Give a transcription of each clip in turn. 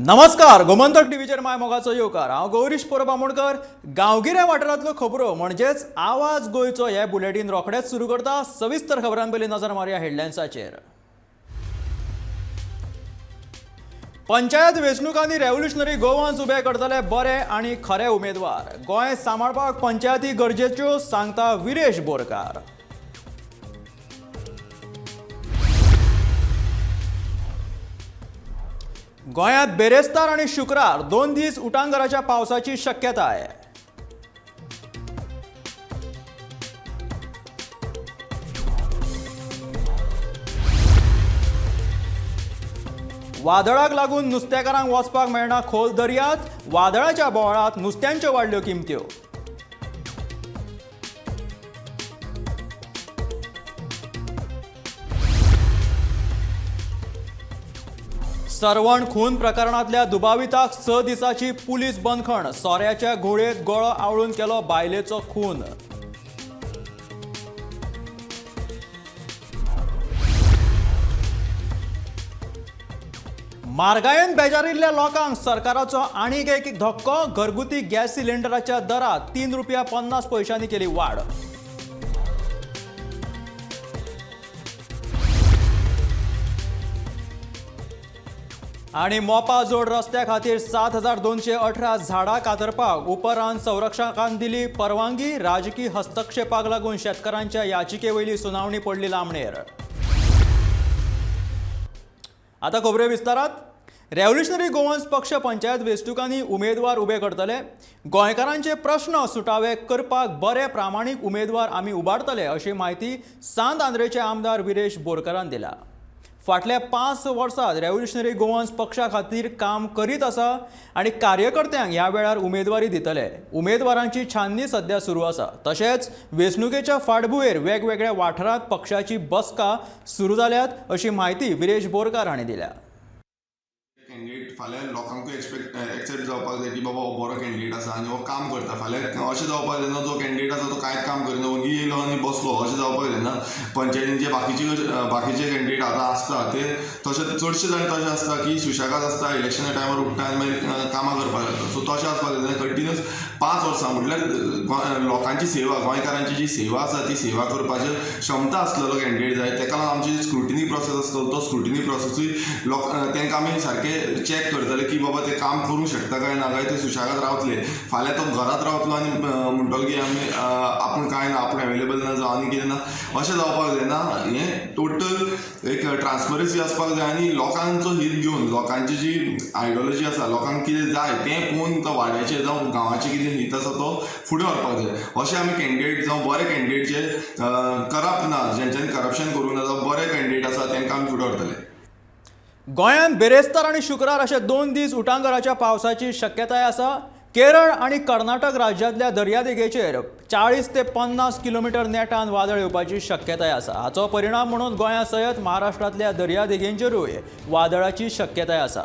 नमस्कार, गोमंतक टीव्हीचेर my मोगाचो येवकार. हांव गौरीश परब आमोणकर. गांवगिऱ्या वाठारांतल्यो खबरो म्हणजेच आवाज गोंयचो हे बुलेटीन रोखडेच सुरू करता. सविस्तर खबरां पयलीं नजर मारया हेडलायन्साचेर. पंचायत वेंचणुकांनी रेव्होल्युशनरी गोवान्स उबे करतले बरे आनी खरे उमेदवार. गोंय सांबाळपाक पंचायती गरजेच्यो, सांगता विरेश बोरकार. गोंयांत बेरेस्तार आनी शुक्रार 2 दीस उटांगराच्या पावसाची शक्यताय. वादळाक लागून नुस्तेकारांक वचपाक मेळना खोल दर्यांत. वादळाच्या बोवाळांत नुस्त्यांच्यो वाडल्यो किमत्यो. सरवण खून प्रकरणांतल्या दुबाविताक 6 दिसांची पुलीस बंदखण. सोऱ्याच्या घुंवळेंत गळो आवळून केलो बायलेचो खून. म्हारगायेन बेजारिल्ल्या लोकांक सरकाराचो आनीक एक धक्को. घरगुती गॅस सिलिंडराच्या दरात 3 रुपया 50 पयशांनी केली वाड. आनी मोपा जोड रस्त्या खातीर 7218 झाडां कातरपाक उपरान संरक्षकान दिली परवानगी. राजकी हस्तक्षेपाक लागून शेतकारांच्या याचिके वयली सुनावणी पडली लांबणेर. आतां खबऱ्यो विस्तारात. रेव्होल्युशनरी गोवन्स पक्ष पंचायत वेंचणुकांनी उमेदवार उबे करतले. गोंयकारांचे प्रश्न सुटावे करपाक बरे प्रामाणीक उमेदवार आमी उबारतले, अशी म्हायती सांत आंद्रेचे आमदार विरेश बोरकारान दिल्या. फाटल्या 5 वर्सांत रेव्होल्युशनरी गोवन्स पक्षा खातीर काम करीत आसा आनी कार्यकर्त्यांक ह्या वेळार उमेदवारी दितले. उमेदवारांची छाननी सध्या सुरू आसा. तशेंच वेंचणुकेच्या फाटभुंयेर वेगवेगळ्या वाठारांत पक्षाची बसका सुरू जाल्यात, अशी म्हायती विरेश बोरकार हांणी दिल्या. कॅन्डिडेट फाल्यां लोकांकूय एक्सेप्ट जावपाक जाय की बाबा हो बरो कॅन्डिडेट आसा आनी हो काम करता. फाल्यां अशें जावपाक जायना जो कॅन्डिडेट आसा तो कांयच काम करिना, ओगी येयलो आनी बसलो, अशें जावपाक जायना. पंचायतीन जे बाकीचे कॅन्डिडेट आतां आसता ते तशे चडशे जाण तशे आसता की सुशेगाद आसता, इलेक्शना टायमार उठ्ठा आनी मागीर कामां करपाक लागता. सो तशें आसपाक जायना. कंटिन्युअस 5 वर्सां म्हटल्यार लोकांची सेवा, गोंयकारांची जी सेवा आसा ती सेवा करपाची क्षमता आसलेलो कॅन्डिडेट जाय. तेका लागून आमची स्क्रुटिनी प्रोसेस आसतलो तो स्क्रुटिनी प्रोसेसूय लोक तांकां आमी सारकें चॅक करतले की बाबा ते काम करूंक शकता काय ना, काय ते सुशेगाद रावतले. फाल्यां तो घरांत रावतलो आनी म्हणटलो की आमी आपूण कांय ना, आपूण एवेलेबल ना जावं आनी कितें ना, अशें जावपाक जायना. हें टोटल एक ट्रान्सपरन्सी आसपाक जाय आनी लोकांचो हित घेवन लोकांची जी आयडियोलॉजी आसा, लोकांक कितें जाय तें पळोवन तो वाड्याचें जावं गांवाचें कितें हित आसा तो फुडें व्हरपाक जाय. अशें आमी कॅन्डिडेट जावं बरे कॅन्डिडेट जे करप्ट ना, जेंच्यांनी करप्शन करूंक ना, जावं बरे कॅन्डिडेट आसा तांकां आमी फुडें व्हरतले. गोंयांत बेरेस्तार आनी शुक्रार अशे 2 दीस उटांगराच्या पावसाची शक्यताय आसा. केरळ आनी कर्नाटक राज्यांतल्या दर्यादेगेचेर 40 ते 50 किलोमिटर नेटान वादळ येवपाची शक्यताय आसा. हाचो परिणाम म्हणून गोंया सयत महाराष्ट्रांतल्या दर्यादेगेंचेरूय वादळाची शक्यताय आसा.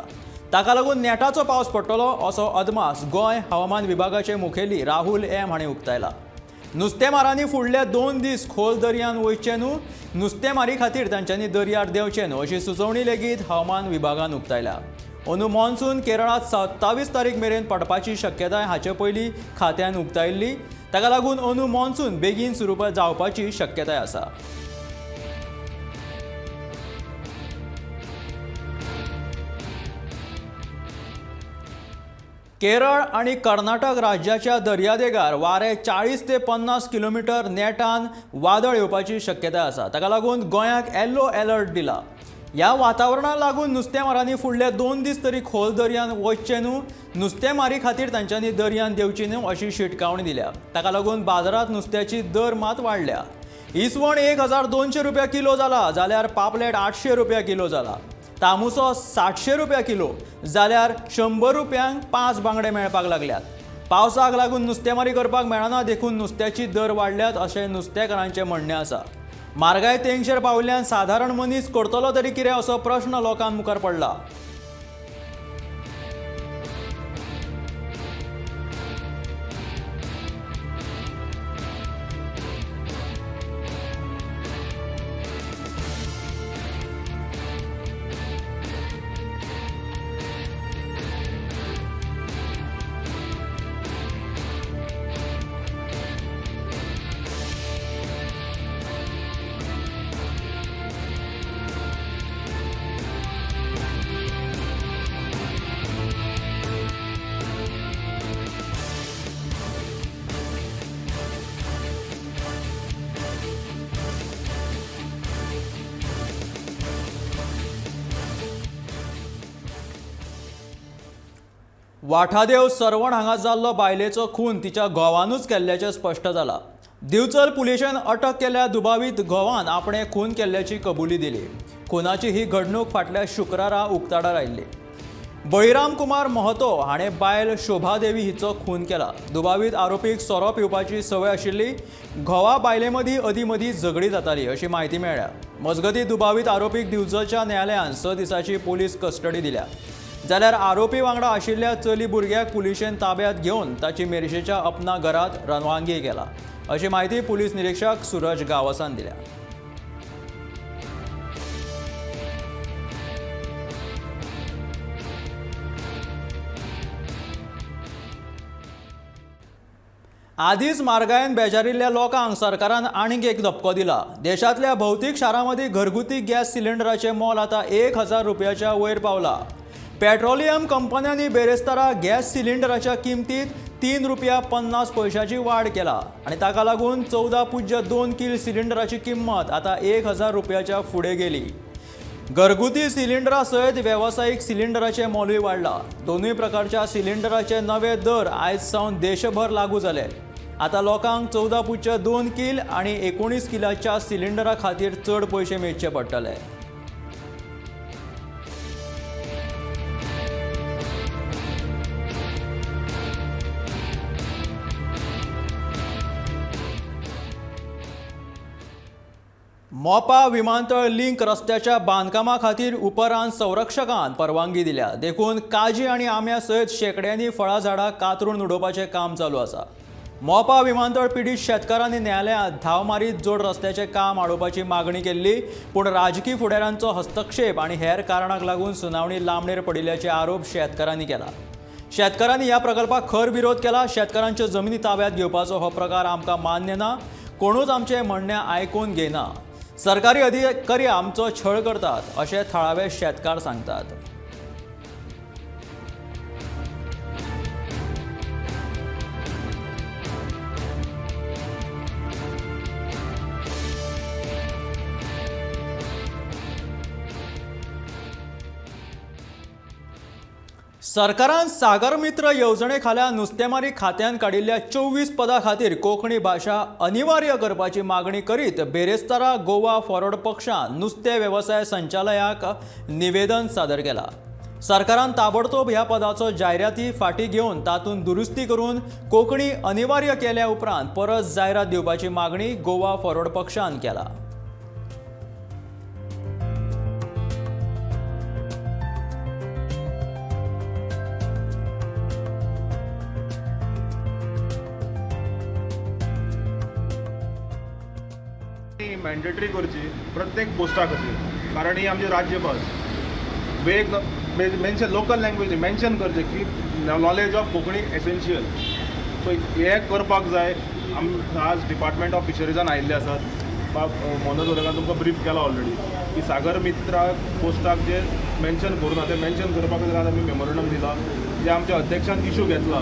ताका लागून नेटाचो पावस पडटलो असो अदमास गोंय हवामान विभागाचे मुखेली राहुल एम हांणी उक्तायला. नुस्तेमारांनी फुडले 2 दीस खोल दर्यान वयचें न्हू, नुस्तेमारी खातीर तांच्यांनी दर्यार देंवचें न्हू अशी सुचोवणी लेगीत हवामान विभागान उक्तायल्या. अंदू मॉन्सून केरळांत 27 तारीख मेरेन पडपाची शक्यताय हाचे पयलीं खात्यान उक्तायल्ली. ताका लागून अंदू मॉन्सून बेगीन सुरू जावपाची शक्यताय आसा. केरळ आनी कर्नाटक राज्याच्या दर्यादेगार वारें 40 ते 50 किलोमिटर नेटान वादळ येवपाची शक्यताय आसा. ताका लागून गोंयाक येल्लो अलर्ट दिला. ह्या वातावरणाक लागून नुस्तेमारांनी फुडले 2 दीस तरी खोल दर्यान वचचें न्हू, नुस्तेमारी खातीर तांच्यांनी दर्यान देंवची न्हू अशी शिटकावणी दिल्या. ताका लागून बाजारांत नुस्त्याची दर मात वाडल्या. इसवण 1200 रुपया किलो जाला, जाल्यार पापलेट 800 रुपया किलो जाला. तामुसो 700 रुपया किलो जाल्यार 100 रुपयांक 5 बांगडे मेळपाक लागल्यात. पावसाक लागून नुस्तेमारी करपाक मेळना देखून नुस्त्याची दर वाडल्यात अशें नुस्तेकारांचें म्हणणें आसा. म्हारगाय तेंगशेर पाविल्ल्यान सादारण मनीस करतलो तरी कितें असो प्रश्न लोकां मुखार पडला. वाठादेव सरवण हांगा जाल्लो बायलेचो खून तिच्या घोवानूच केल्ल्याचें स्पश्ट जाला. दिवचल पुलिशेन अटक केल्या दुबावीत घोवान आपणे खून केल्ल्याची कबुली दिली. खुनाची ही घडणूक फाटल्या शुक्रारा उक्ताडार आयिल्ली. बळीराम कुमार महतो हाणें बायल शोभा देवी हिचो खून केला. दुबावीत आरोपीक सोरो पिवपाची संवय आशिल्ली. घोवा बायले मदीं अदीं मदीं झगडी जाताली अशी म्हायती मेळ्ळ्या. मजगतीं दुबावीत आरोपीक दिवचलच्या न्यायालयान 6 दिसांची पोलीस कस्टडी दिल्या. जाल्यार आरोपी वांगडा आशिल्ल्या चली भुरग्याक पुलिशेन ताब्यात घेवन ताची मेरशेच्या अपना घरात रवानगी केला अशी म्हायती पुलीस निरीक्षक सूरज गावसान दिल्या. आदींच म्हारगायेन बेजारिल्ल्या लोकांक सरकारान आनीक एक धपको दिला. देशांतल्या भौतीक शारां मदीं घरगुती गॅस सिलिंडराचें मोल आतां 1000 रुपयाच्या वयर पावला. पेट्रोलियम कंपन्यांनी बेरेस्तारा गॅस सिलिंडराच्या किमतीत 3 रुपया 50 पयशांची वाड केला आनी ताका लागून 14.2 किल सिलिंडराची किंमत आतां 1000 रुपयाच्या फुडें गेली. घरगुती सिलिंडरा सयत वेवसायीक सिलिंडराचें मोलूय वाडला. दोनूय प्रकारच्या सिलिंडराचे नवे दर आयज सावन देशभर लागू जाले. आतां लोकांक 14.2 किल आनी 19 किलाच्या सिलिंडरा खातीर चड पयशे मेजचे पडटले. मोपा विमानतळ लिंक रस्त्याच्या बांदकामा खातीर उपरान संरक्षकान परवानगी दिल्या. देखून काजी आनी आंब्या सयत शेंकड्यांनी फळां झाडां कातरून उडोवपाचें काम चालू आसा. मोपा विमानतळ पिडीत शेतकारांनी न्यायालयांत धांव मारीत जोड रस्त्याचें काम आडोवपाची मागणी केल्ली, पूण राजकी फुडाऱ्यांचो हस्तक्षेप आनी हेर कारणांक लागून सुनावणी लांबणेर पडिल्ल्याचे आरोप शेतकारांनी केला. शेतकारांनी ह्या प्रकल्पाक खर विरोध केला. शेतकारांच्यो जमिनी ताब्यात घेवपाचो हो प्रकार आमकां मान्य ना. कोणूच आमचें म्हणणें आयकून घेयना. सरकारी अधिकारी आमचो छळ करतात अशें थळावे शेतकार सांगतात. सरकारान सागर मित्र येवजणे खाला नुस्तेमारी खात्यान काडिल्ल्या 24 पदां खातीर कोंकणी भाशा अनिवार्य करपाची मागणी करीत बेरेस्तारा गोवा फॉरवर्ड पक्षान नुस्तें वेवसाय संचालयाक निवेदन सादर केला. सरकारान ताबडतोब ह्या पदाचो जायराती फाटीं घेवन तातूंत दुरुस्ती करून कोंकणी अनिवार्य केल्या उपरांत परत जायरात दिवपाची मागणी गोवा फॉरवर्ड पक्षान केला. मॅन्डेटरी करची प्रत्येक पोस्टा खातीर, कारण ही आमची राज्यभास. वेग मेन्शन लोकल लँग्वेज मेन्शन करचें की knowledge of Konkani essential. So हें करपाक जाय. आमी आज डिपार्टमेंट ऑफ फिशरीजान आयिल्ले आसात. बाब मनोज वरगान तुमकां ब्रीफ केला ऑलरेडी की सागर मित्रा पोस्टाक जे मेन्शन करूं ना तें मेन्शन करपा खातीर आज आमी मेमोरंडम दिलां. जे आमच्या अध्यक्षान इशू घेतला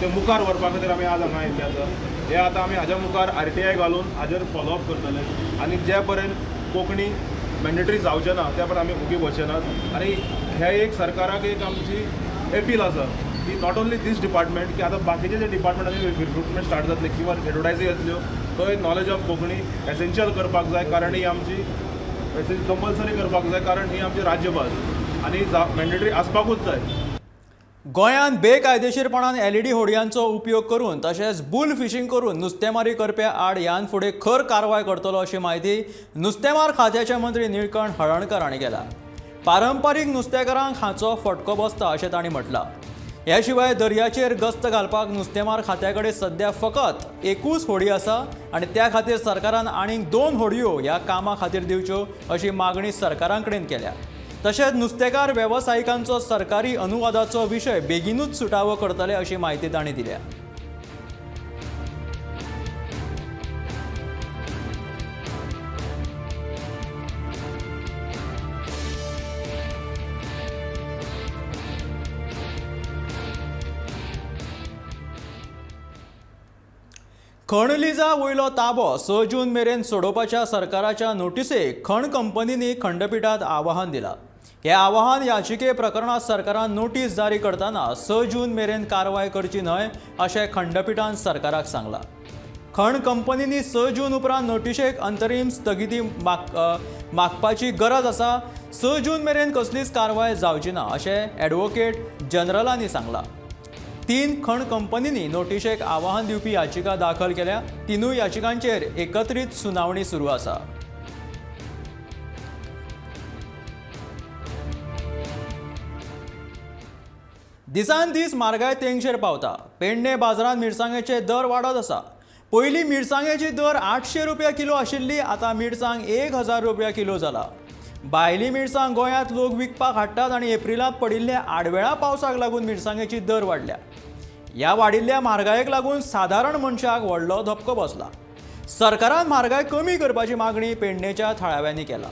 ते मुखार व्हरपा खातीर आमी आज हांगा आयिल्ले आसा. हे आतां आमी हाज्या मुखार RTI घालून हाजेर फॉलोअप करतले आनी जे पर्यंत कोंकणी मॅन्डेटरी जावचें ना त्या पर्यंत आमी ओगी वचचे नात. आनी हे एक सरकाराक एक आमची एपील आसा की not only these department की आतां बाकीचे जे डिपार्टमेंटांनी रिक्रुटमेंट स्टार्ट जातले किंवा एडवर्टायजी येतल्यो थंय नॉलेज ऑफ कोंकणी एसेन्शियल करपाक जाय, कारण ही आमची कंपल्सरी करपाक जाय, कारण ही आमची राज्यभास आनी मॅन्डेटरी आसपाकूच जाय. गोंयांत बेकायदेशीरपणान LED होडयांचो उपयोग करून तशेंच बुल फिशींग करून नुस्तेमारी करप्या आड ह्यान फुडें खर कारवाय करतलो अशी म्हायती नुस्तेमार खात्याचे मंत्री निळकंठ हळर्णकर हांणी केला. पारंपारीक नुस्तेकारांक हाचो फटको बसता अशें तांणी म्हटलां. ह्या शिवाय दर्याचेर गस्त घालपाक नुस्तेमार खात्या कडेन सद्या फकत एकूच होडी आसा आनी त्या खातीर सरकारान आनीक 2 होडयो ह्या कामा खातीर दिवच्यो अशी मागणी सरकारा कडेन केल्या. तशेंच नुस्तेकार वेवसायिकांचो सरकारी अनुवादाचो विशय बेगीनूच सुटावो करतले अशी म्हायती तांणी दिल्या. खण लिजा वयलो ताबो 6 जून मेरेन सोडोवपाच्या सरकाराच्या नोटिसेक खण कंपनींनी खंडपिठात आवाहन दिलां. हे आवाहन याचिके प्रकरणात सरकारान नोटीस जारी करतना 6 जून मेरेन कारवाय करची न्हय अशें खंडपिठान सरकाराक सांगलां. खण कंपनींनी 6 जून उपरांत नोटिशेक अंतरीम स्थगिती मागपाची गरज आसा. 6 जून मेरेन कसलीच कारवाय जावची ना अशें ॲडव्होकेट जनरलांनी सांगलां. 3 खण कंपनींनी नोटिशेक आवाहन दिवपी याचिका दाखल केल्या. 3 याचिकांचेर एकत्रीत सुनावणी सुरू आसा. दिसान दीस म्हारगाय तेंगशेर पावता. पेडणे बाजारांत मिरसांगेचे दर वाडत आसा. पयलीं मिरसांगेची दर 800 रुपया किलो आशिल्ली, आतां मिरसांग 1000 रुपया किलो जाला. भायली मिरसांग गोंयांत लोक विकपाक हाडटात आनी एप्रिलांत पडिल्ल्या आडवेळा पावसाक लागून मिरसांगेची दर वाडल्या. ह्या वाडिल्ल्या म्हारगायेक लागून सादारण मनशाक व्हडलो धपको बसला. सरकारान म्हारगाय कमी करपाची मागणी पेडणेच्या थळाव्यांनी केला.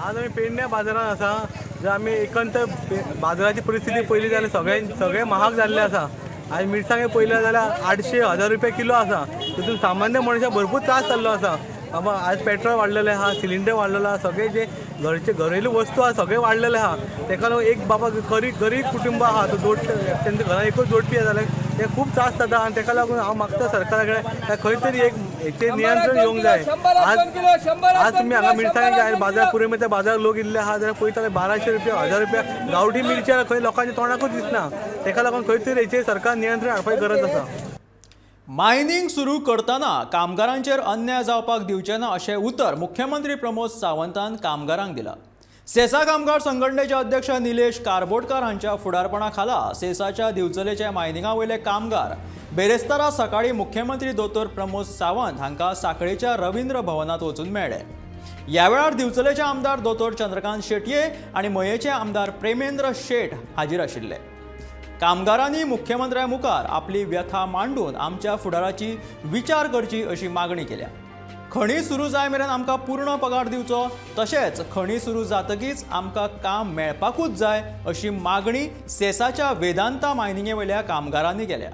आज आमी पेडण्या बाजारात आसा. जर आमी एकंदर बाजाराची परिस्थिती पळयली जाल्यार सगळे महाग जाल्ले आसा. आनी मिरसांगे पळयले जाल्यार 800 1000 रुपया किलो आसा. तितून सामान्य मनशाक भरपूर त्रास जाल्लो आसा. बाबा आज पेट्रोल वाडलेलें आहा, सिलिंडर वाडलेलो आहा, सगळे जे घरचे घरेलू वस्तू आहा सगळे वाडलेले आहा. तेका लागून एक बाबा गरीब कुटुंब आहा तो जोडटा, तेंच्या घरान एकूच जोडपी आसा जाल्यार ते खूब त्रास जाता. आनी तेका लागून हांव मागता सरकारा कडेन खंय तरी एक हेचेर नियंत्रण येवंक जाय. आज तुमी हांगा मिरसांगे बाजार पुरुमेंत बाजार लोक इल्ले आहा जाल्यार पळयता 1200 रुपया 1000 रुपया गांवठी मिरची खंय लोकांच्या तोंडाकूच दिसना. तेका लागून खंय तरी हेचेर सरकार नियंत्रण हाडपाची गरज आसा. मायनिंग सुरू करतना कामगारांचेर अन्याय जावपाक दिवचे ना अशें उतर मुख्यमंत्री प्रमोद सावंतान कामगारांक दिला. सेसा कामगार संघटनेचे अध्यक्ष निलेश कारबोटकर हांच्या फुडारपणा खाला सेसाच्या दिवचलेच्या मायनिंगा वयले कामगार बेरेस्तारा सकाळी मुख्यमंत्री दोतोर प्रमोद सावंत हांकां सांखळेच्या रवींद्र भवनांत वचून मेळ्ळे. ह्या वेळार दिवचलेचे आमदार दोतोर चंद्रकांत शेटये आनी मयेचे आमदार प्रेमेंद्र शेट हाजीर आशिल्ले. कामगारांनी मुख्यमंत्र्या मुखार आपली व्यथा मांडून आमच्या फुडाराची विचार करची अशी मागणी केल्या. खणी सुरू जाय मेरेन आमकां पूर्ण पगार दिवचो, तशेंच खणी सुरू जातकीच आमकां काम मेळपाकूच जाय अशी मागणी सेसाच्या वेदांता मायनिंगे वयल्या कामगारांनी केल्या.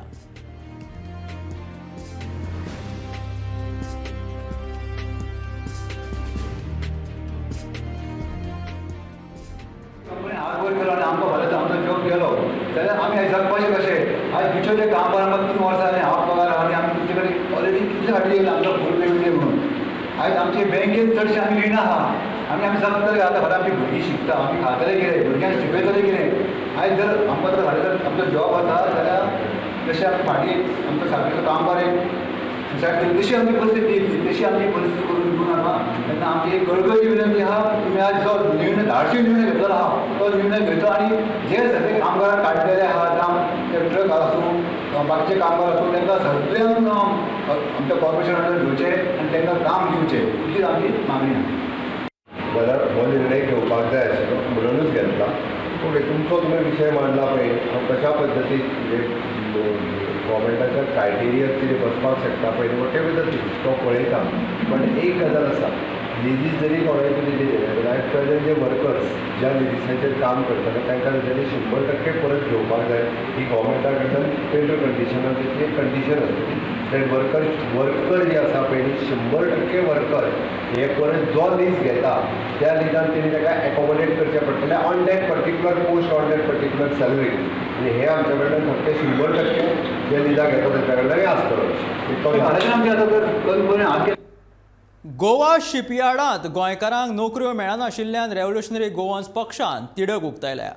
हात वयर केलो आनी आमकां फाल्यां आमचो जॉब गेलो जाल्यार आमी जगपाचें कशें? आयज फ्युचर काम आमकां 3 वर्सां जालीं हाफ पगार आहा आनी आमी तुमचे कडेन ऑलरेडी कितले फाटी येयले आमकां फूल पेमेंट म्हणून. आयज आमचे बँकेन चडशे आमी रिणां आहा आनी आमी जगतले. आतां फाल्यां आमची भुरगीं शिकता, आमी खातले कितें, भुरग्यांक शिकयतले कितें? आयज जर आमकां जर फाल्यां जर आमचो जॉब आसा जाल्यार जशें आमी फाटीं आमचो सारकेचो कामगार एक सुसायड केली तशी आमची परिस्थिती येतली, तशी आमची परिस्थिती करून दिवं नाका. तेन्ना आमची एक कळकळीची विनंती आहा, तुमी आज जो निर्णय धाडशी निर्णय घेतलो आहा तो निर्णय घेवचो आनी जे सगळे कामगारांक काडलेले आहा, जावं ते ट्रक आसूं बाकीचे कामगार आसूं, तांकां सगळ्यांक आमच्या कॉर्पोरेशनान घेवचें आनी तांकां काम दिवचें, इतलीच आमची मागणी आहा. जाल्यार हो निर्णय घेवपाक जाय आशिल्लो म्हणूनच घेतला. ओके, तुमचो तुमी विशय मांडला पळय, हांव कशा पद्दतीन म्हणजे गव्हर्मेंटाच्या क्रायटेरिया कितें बसपाक शकता पळय, what ever the things तो पळयता. पण एक गजाल आसा, लिजीस जरी कोणायची दिली जाल्यार एट प्रेजंट जे वर्कर्स ज्या लिजीसांचेर काम करतले तांकां तेंच्यांनी 100% परत घेवपाक जाय. ही गव्हर्मेंटा कडल्यान पेपर कंडिशनाची एक कंडिशन आसतली that worker जे आसा पळय 100% वर्कर हे परत जो लीज घेता त्या लिजान तेणी ताका एकोमोडेट करचें पडटलें on that particular post, on that particular salary. आनी हे आमच्या कडल्यान फक्त 100% जे लिजां घेता तेंच्या कडल्यान हें आसतलो. गोवा शिपयार्डांत गोंयकारांक नोकऱ्यो मेळनाशिल्ल्यान रेव्होल्युशनरी गोवन्स पक्षान तिडक उक्तायल्या.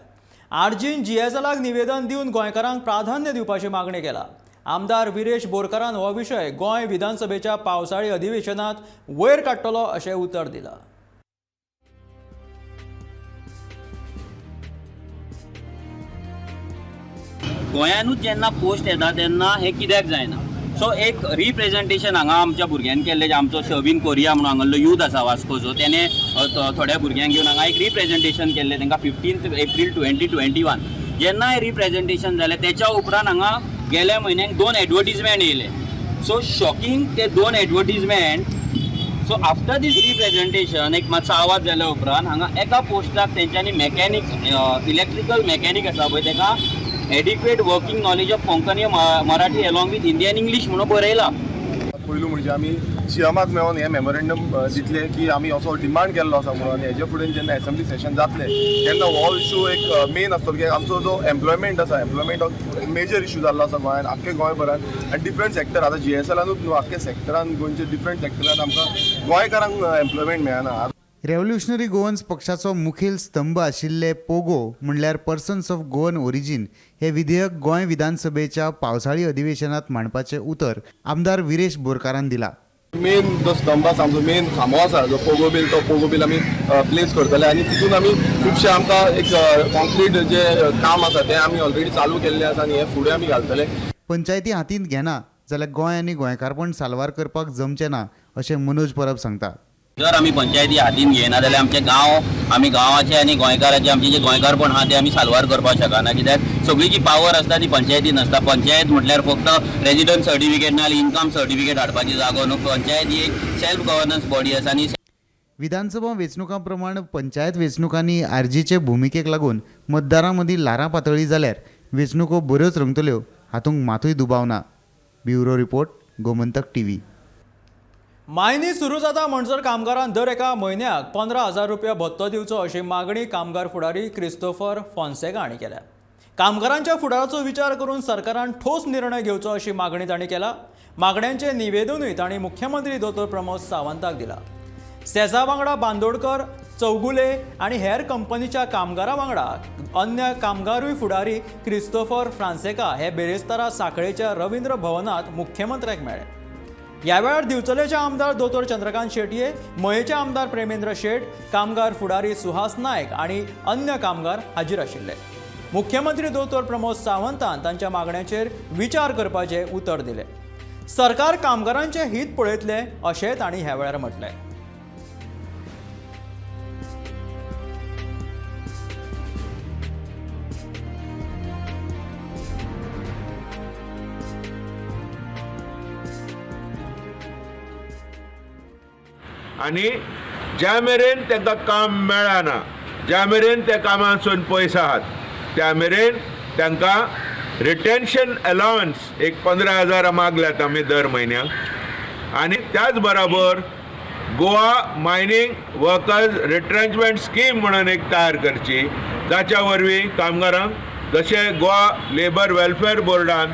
आरजीन जीएसएलाक निवेदन दिवन गोंयकारांक प्राधान्य दिवपाची मागणी केला. आमदार विरेश बोरकारान हो विशय गोंय विधानसभेच्या पावसाळी अधिवेशनात वयर काडटलो अशें उतर दिलां. गोंयानूच जेन्ना पोस्ट येता तेन्ना हें कित्याक जायना? सो एक रिप्रेझेंटेशन हांगा आमच्या भुरग्यांनी केल्लें, जें आमचो शवीन कोरिया म्हणून हांगासरलो यूथ आसा वास्कोचो, तेणें थोड्या भुरग्यांक घेवन हांगा एक रिप्रेझेंटेशन केल्लें तांकां 15 एप्रील 2021. जेन्ना हें रिप्रेझेंटेशन जालें, तेच्या उपरांत हांगा गेल्या म्हयन्याक दोन एडवर्टीजमेंट येयले. सो शॉकिंग ते दोन advertisement. So after this representation, एक मातसो आवाज जाल्या उपरांत हांगा एका पोस्टाक तेंच्यांनी मॅकॅनिक, इलेक्ट्रिकल मॅकॅनीक आसा पळय, तेका adequate working knowledge of Konkani, Marathi along with Hindi and English म्हणून बरयला. पयलू म्हणजे आमी सीएमाक मेळोन हें मेमोरेंडम दितले की आमी असो डिमांड केल्लो आसा म्हणून. आनी हेजे फुडें जेन्ना एसेंब्ली सेशन जातलें तेन्ना हो इशू एक मेन आसतलो, कित्याक आमचो जो एम्प्लॉयमेंट आसा, एम्प्लॉयमेंट मेजर इशू जाल्लो आसा गोंयांत, आख्खे गोंयभरान आनी डिफरंट सेक्टर. आतां जीएसएलानूच न्हू, आख्खे सेक्टरान, गोंयचे डिफरंट सेक्टरान आमकां गोंयकारांक एम्प्लॉयमेंट मेळना. रेव्होल्युशनरी गोवन्स पक्षाचो मुखेल स्तंभ आशिल्ले पोगो म्हणल्यार पर्सन्स ऑफ गोवन ओरिजीन हे विधेयक गोंय विधानसभेच्या पावसाळी अधिवेशनात मांडपाचें उतर आमदार विरेश बोरकारान दिला. मेन जो स्तंभ आसा, आमचो मेन खांबो आसा जो पोगो बील, तो पोगो बील आमी प्लेस करतले आनी तितून आमी खुबशे आमकां एक कॉन्क्रीट जे काम आसा तें आमी ऑलरेडी चालू केल्लें आसा आनी हें फुडें आमी घालतले. पंचायती हातींत घेना जाल्यार गोंय आनी गोंयकारपण साल्वार करपाक जमचें ना, अशें मनोज परब सांगता. जर आमी पंचायती हातीन घेयना जाल्यार आमचे गांव, आमी गांवाचे आनी गोंयकाराचे, आमचे जे गोंयकारपण आहा ते आमी साल्वार करपाक शकना, कित्याक सगळी जी पावर आसता ती पंचायतीन आसता. पंचायत म्हटल्यार फक्त रेजिडंट सर्टिफिकेट ना इन्कम सर्टिफिकेट हाडपाची जागो न्हू. पंचायत ही एक सेल्फ गव्हर्नन्स बॉडी आसा आनी विधानसभा वेंचणुकां प्रमाण पंचायत वेंचणुकांनी आरजीचे भुमिकेक लागून मतदारां मदीं ल्हारां पातळ्ळीं जाल्यार वेंचणुको बऱ्योच रंगतल्यो, हातूंत मातूय दुबाव ना. Bureau report, Gomantak TV. Mayani सुरू जाता म्हणसर कामगारांक दर एका म्हयन्याक 15,000 रुपया भत्तो दिवचो, अशी मागणी कामगार फुडारी क्रिस्तोफर फोन्सेका हांणी केल्या. कामगारांच्या फुडाराचो विचार करून सरकारान ठोस निर्णय घेवचो, अशी मागणी तांणी केला. मागण्यांचें निवेदनूय तांणी मुख्यमंत्री दोतोर प्रमोद सावंताक दिला. सेझा वांगडा बांदोडकर, चौगुले आनी हेर कंपनीच्या कामगारां वांगडा अन्य कामगारूय फुडारी क्रिस्तोफर फ्रांसेका हे बिरेस्तारा सांखळेच्या रवींद्र भवनात मुख्यमंत्र्याक मेळ्ळे. ह्या वेळार दिवचलेचे आमदार दोतोर चंद्रकांत शेटये, मयेचे आमदार प्रेमेंद्र शेट, कामगार फुडारी सुहास नायक आनी अन्य कामगार हाजीर आशिल्ले. मुख्यमंत्री दोतोर प्रमोद सावंतान तांच्या मागण्याचेर विचार करपाचें उतर दिलें. सरकार कामगारांचें हित पळयतलें, अशें तांणी ह्या वेळार म्हटलें. आनी ज्या मेरेन तांकां काम मेळना, ज्या मेरेन त्या कामासून पयस आहात, त्या मेरेन तांकां रिटेन्शन अलावन्स एक 15,000 मागल्यात आमी दर म्हयन्याक. आनी त्याच बरोबर Goa Mining Workers Retrenchment Scheme म्हणून एक तयार करची, जाच्या वरवीं कामगारांक जशें गोवा लेबर वेलफेअर बोर्डान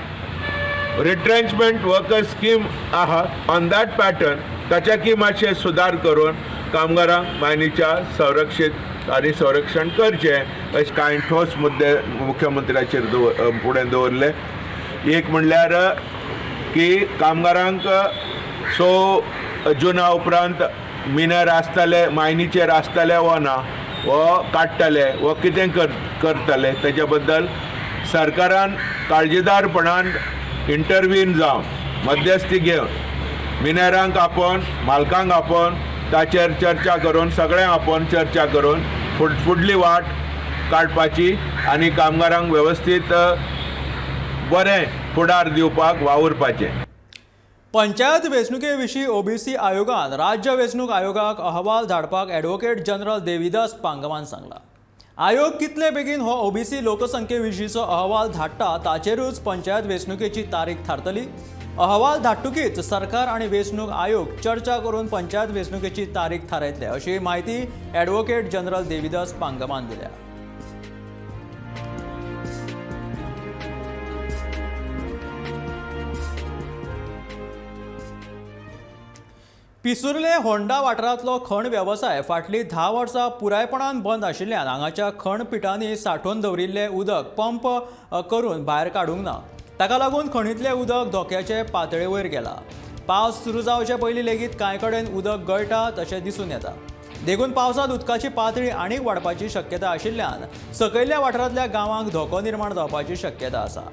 रिट्रेंचमेंट वर्कर्स स्कीम आहा, ऑन that pattern ताच्याकी मातशें सुदार करून कामगारांक मायनीच्या संरक्षीत आनी संरक्षण करचें, अशे कांय ठोस मुद्दे मुख्यमंत्र्याचेर दवर फुडें दवरले. एक म्हणल्यार की कामगारांक 6 जुना उपरांत मिनर आसतले, मायनीचेर आसतले वो ना, वो काडटले वो कितें करतले, तेच्या बद्दल सरकारान काळजीदारपणान इंटरवीन जावन, मध्यस्थी घेवन, मिनेरांक आपोवन, मालकांक आपोवन, ताचेर चर्चा करून, सगळ्यांक आपोवन चर्चा करून फुडली वाट काडपाची आनी कामगारांक वेवस्थीत बरें फुडार दिवपाक वावुरपाचें. पंचायत वेंचणुके विशीं ओबीसी आयोगान राज्य वेंचणूक आयोगाक अहवाल धाडपाक ॲडव्होकेट जनरल देविदास पांगवान सांगला. आयोग कितले बेगीन हो ओबीसी लोकसंख्ये विशींचो अहवाल धाडटा, ताचेरूच पंचायत वेंचणुकेची तारीख थारतली. अहवाल धाडटकीच सरकार आनी वेंचणूक आयोग चर्चा करून पंचायत वेंचणुकेची तारीख थारायतले, अशी म्हायती ॲडव्होकेट जनरल देविदास पांगमान दिल्या. पिसुर्ले होंडा वाठारांतलो खण वेवसाय फाटलीं 10 वर्सां पुरायपणान बंद आशिल्ल्यान हांगाच्या खण पिटांनी सांठोवन दवरिल्लें उदक पंप करून भायर काडूंक ना. ताका लागून खणींतलें उदक धोक्याचे पातळे वयर गेलां. पावस सुरू जावचे पयलीं लेगीत कांय कडेन उदक गळटा तशें दिसून येता. देखून पावसांत उदकाची पातळी आनीक वाडपाची शक्यता आशिल्ल्यान सकयल्ल्या वाठारांतल्या गांवांक धोको निर्माण जावपाची शक्यता आसा.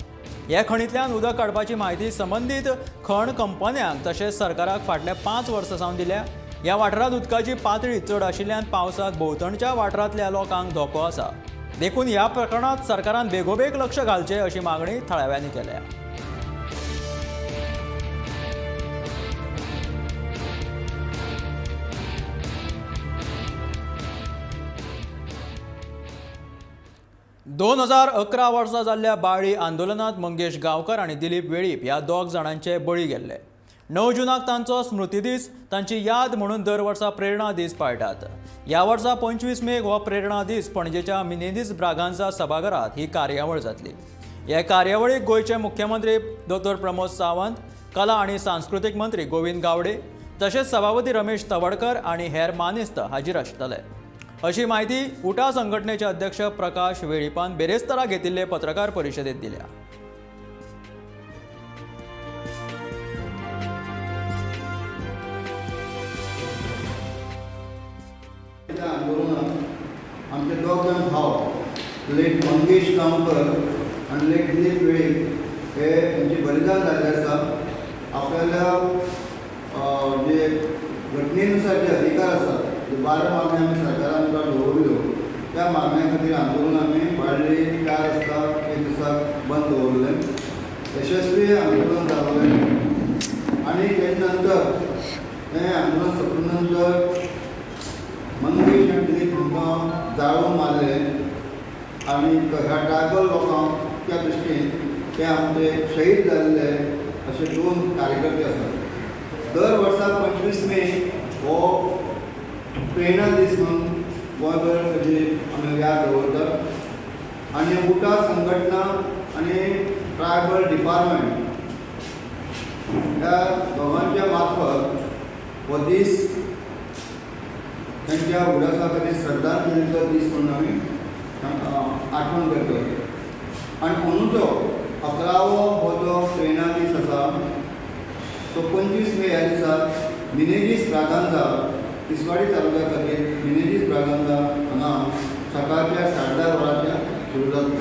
हे खणींतल्यान उदक काडपाची म्हायती संबंदीत खण कंपन्यांक तशेंच सरकाराक फाटल्या 5 वर्सां सावन दिल्या. ह्या वाठारांत उदकाची पातळी चड आशिल्ल्यान पावसांत भोंवतणच्या वाठारांतल्या लोकांक धोको आसा. देखून ह्या प्रकरणांत सरकारान बेगोबेग लक्ष घालचें अशी मागणी थळाव्यांनी केल्या. 2011 वर्सा जाल्ल्या बाळी आंदोलनात मंगेश गांवकर आनी दिलीप वेळीप ह्या 2 जाणांचे बळी गेल्ले. 9 जूनाक तांचो स्मृती दीस तांची याद म्हणून दर वर्सा प्रेरणा दीस पाळटात. ह्या वर्सा 25 मेक हो प्रेरणा दीस पणजेच्या मिनेझीस ब्रागांझा सभाघरात ही कार्यावळ जातली. हे कार्यावळीक गोंयचे मुख्यमंत्री डॉ प्रमोद सावंत, कला आनी सांस्कृतीक मंत्री गोविंद गावडे तशेंच सभापती रमेश तवडकर आनी हेर मानेस्त हाजीर आसतले अशी म्हायती उटा संघटनेचे अध्यक्ष प्रकाश वेळीपान बेरेस्तारा घेतिल्ले पत्रकार परिशदेत दिल्या. आंदोलनात आमचे 2 जाण भाव लेट मंगेश गांवकर आनी लेट दिलीप वेळीप हे तांचे बलिदान जाल्लें आसा. आपल्याला जे घटनेनुसार जे अधिकार आसात, जे 12 मागण्यो आमी सरकारा मुखार दवरल्यो त्या मागण्यां खातीर आंदोलन आमी बाळ्ळी 4 वाजता एक दिसाक बंद दवरलें. यशस्वी आंदोलन जालें आनी तेजे नंतर हें आंदोलन सोंपले नंतर मंगेश आनी दिलीप हांकां जाळून मारले आनी ह्या ट्रायबल लोकांक त्या दृश्टीन ते आमचे शहीद जाल्ले अशे 2 कार्यकर्ते आसात. दर वर्सा 25 मे हो प्रेरणा दीस म्हणून गोंयभर ताजी आमी याद दवरतात आनी उटा संघटना आनी ट्रायबल डिपार्टमेंट ह्या दोगांच्या मार्फत हो दीस तांच्या उडासा खातीर श्रद्धांजलीचो दीस म्हणून आमी आठवण करतात. आनी अंदूचो 11वो हो जो प्रेरणा दीस आसा तो 25 मे ह्या दिसा मिनेझीस ब्रागांझा तिसवाडी तालुक्या खातीर मिनेझीस ब्रागांझा हांगा सकाळच्या 10:30 वरांच्या सुरू जातलो.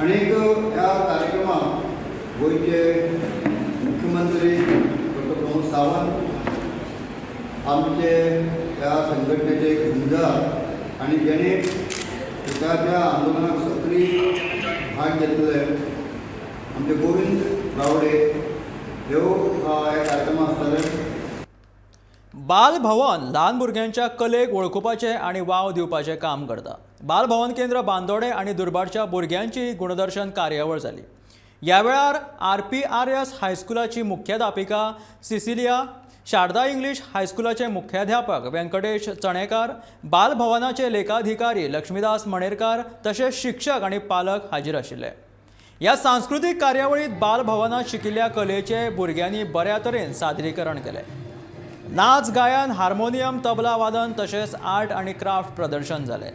आनीक ह्या कार्यक्रमाक गोंयचे मुख्यमंत्री डॉ प्रमोद सावंत, आमचे ह्या संघटनेचे एक झुंजार आनी जेणे उदकाच्या आंदोलनाक सक्रीय भाग घेतले आमचे गोविंद गावडे ह्यो ह्या कार्यक्रमाक आसतले. बालभवन ल्हान भुरग्यांच्या कलेक वळखुपाचें आनी वाव दिवपाचें काम करता. बालभवन केंद्र बांदोडे आनी दुर्बारच्या भुरग्यांची गुणदर्शन कार्यावळ जाली. ह्या वेळार RPRS हायस्कुलाची मुख्याध्यापिका सिसिलिया, शारदा इंग्लीश हायस्कुलाचे मुख्याध्यापक व्यंकटेश चणेकार, बालभवनाचे लेखाधिकारी लक्ष्मीदास मणेरकार तशेंच शिक्षक आनी पालक हाजीर आशिल्ले. ह्या सांस्कृतीक कार्यावळींत बालभवनात शिकिल्ल्या कलेचे भुरग्यांनी बऱ्या तरेन सादरीकरण केलें. नाच, गायन, हार्मोनियम, तबला वादन तशेंच आर्ट आनी क्राफ्ट प्रदर्शन जालें.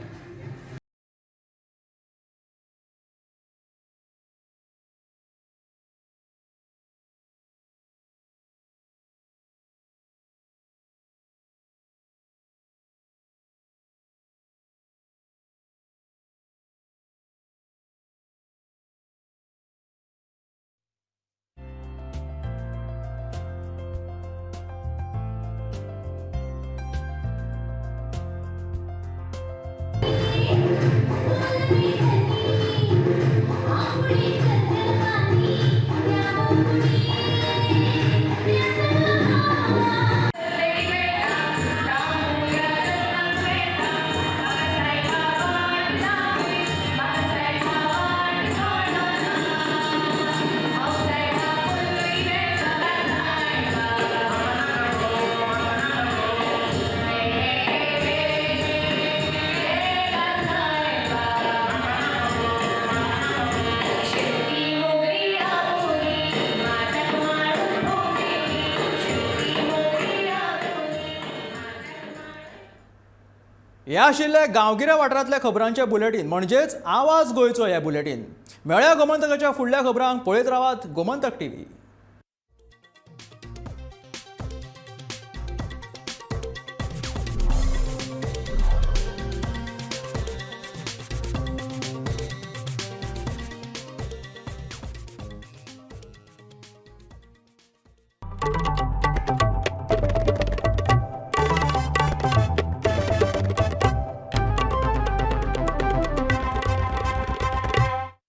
हे आशिल्ले गांवगिऱ्या वाठारांतल्या खबरांचे बुलेटीन म्हणजेच आवाज गोंयचो हे बुलेटीन. मेळ्या गोमंतकाच्या फुडल्या खबरांक पळयत रावात गोमंतक टीव्ही.